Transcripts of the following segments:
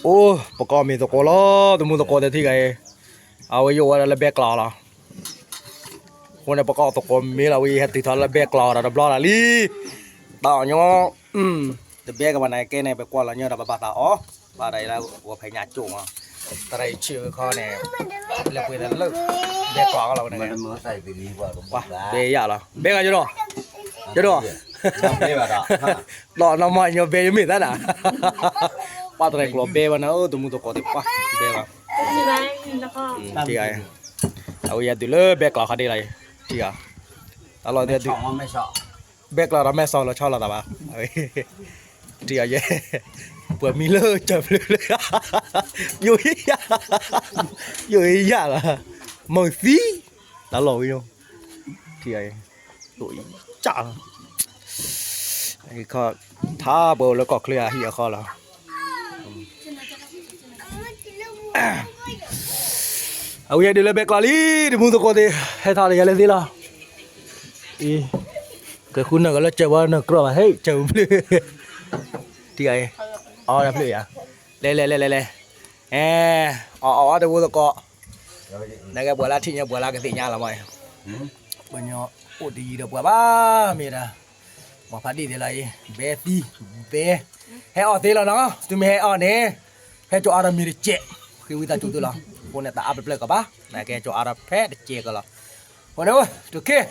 Ôh, ປະກອບມີຕະໂກລະ ຕະມຸຕະໂກແຕ່ທີ່ໄກ ເອົາໄວ້ຢູ່ວ່າລະແບກກລາວລະ ຄົນໃນປະກອບຕະໂກມີລະວິເຮັດຕິທອນລະແບກກລາວລະບລາລະລີ ຕາຍອງຍອງ ອືມ ຕະແບກກັບມາໃນແກໃນໄປກວາລະຍອດລະບາບາຕາອໍ ປາໄດ້ລະ ໂອ ໄພຍາໂຈງ ຕະໄລຊື່ຂໍ້ແນ່ ເລີກໄປແລ້ວເລີກ ແບກກລາວລະ ມັນມາໃສ່ປີນີ້ວ່າ ວ່າ ເບຍາລະ ເບກະຢູ່ດອກ ຢູ່ດອກ ເບຍາດອກ ດອກນ້ຳມັນຍອເບຍມີຕານະ ປາຕະໄລກລາວເບວະນະ ເອີ ຕົວມຶງຕົວກອດຕິປະເບວະ ອືມ ທີ່ໄອ ເອົາຢາດູເລີແບກກລາວຄະດີໄລ ທີ່ອາ ອະລອຍເດີ ແບກກລາວແມ່ຊອນລາວເຊົ່າລາວຕາບາ ທີ່ອາເຢ ເພື່ອມີເລີຈະເລີ ຢູ່ ຢູ່ຢາລະ ເມີຊີ ຕະຫຼອດຢູ່ ທີ່ອາ ໂຕອີ່ຈ້າ ໄອ້ຂໍ້ ຖ້າເບີແລ້ວກໍເຄລຍເຮຍຂໍ້ລະ ເອົາເຢ ດີເລີແບກກລາວລີ ດິມຸງຕະໂກຕິ ໃຫ້ທ່ານໄດ້ເລີຊິລະ ອີ ເກີດຄຸນນະກໍລະເຈັບວ່ານະກຣອບ ເຮີ້ຍ ເຈັບ ທີ່ໄອ ອໍ ນະເພຍ ເລ ເລ ເລ ເລ ເລ ເອ ອໍ ອໍ ອໍ ຕະວຸຕະເກາະ ນະກະບົວລາທິຍະບົວລາກະຕິຍາລະມອຍ ຫືມ ເປັນຍອ ໂອ ດີເດີບົວບາ ເມດາ ມາພາດີເດໄລ ເບຕີ ເບ ແຮອອກເຕລະເນາະ ຕຸມແຮອອກເນ ແພໂຈອາຣາມີເດເຈ ຄືວິຕາຈູຕຸລະ ໂຄເນຕາອາເປເປລະກະບາ ນະແກໂຈອາຣາແພເດເຈກະລະ Whatever, okay.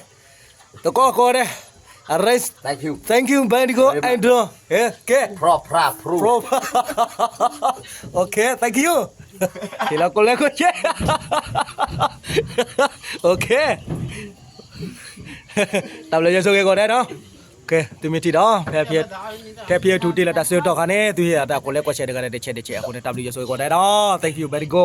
Toko ko de. Arrange. Thank you. Thank you, Bendigo and uh, yeah, okay. Pro, pro, pro. Pro. Okay, thank you. Sila ko le ko che. Okay. ຕາມເລີຍ ໂຊເກ ກໍໄດ້ເນາະ ໂອເຄ ຕຸມີທີ່ດອກ ແພເພຍ ແພເພຍ ທຸກທີ່ລະຕາເຊໂຕຄາເນ ຕຸເຮຍ ຕາກົດໄລກົດແຊເດີກັນ ໄດ້ແຊ ໄດ້ແຊ ຄົນຕາມເລີຍ ໂຊເກ ກໍໄດ້ເນາະ Thank you, Bendigo.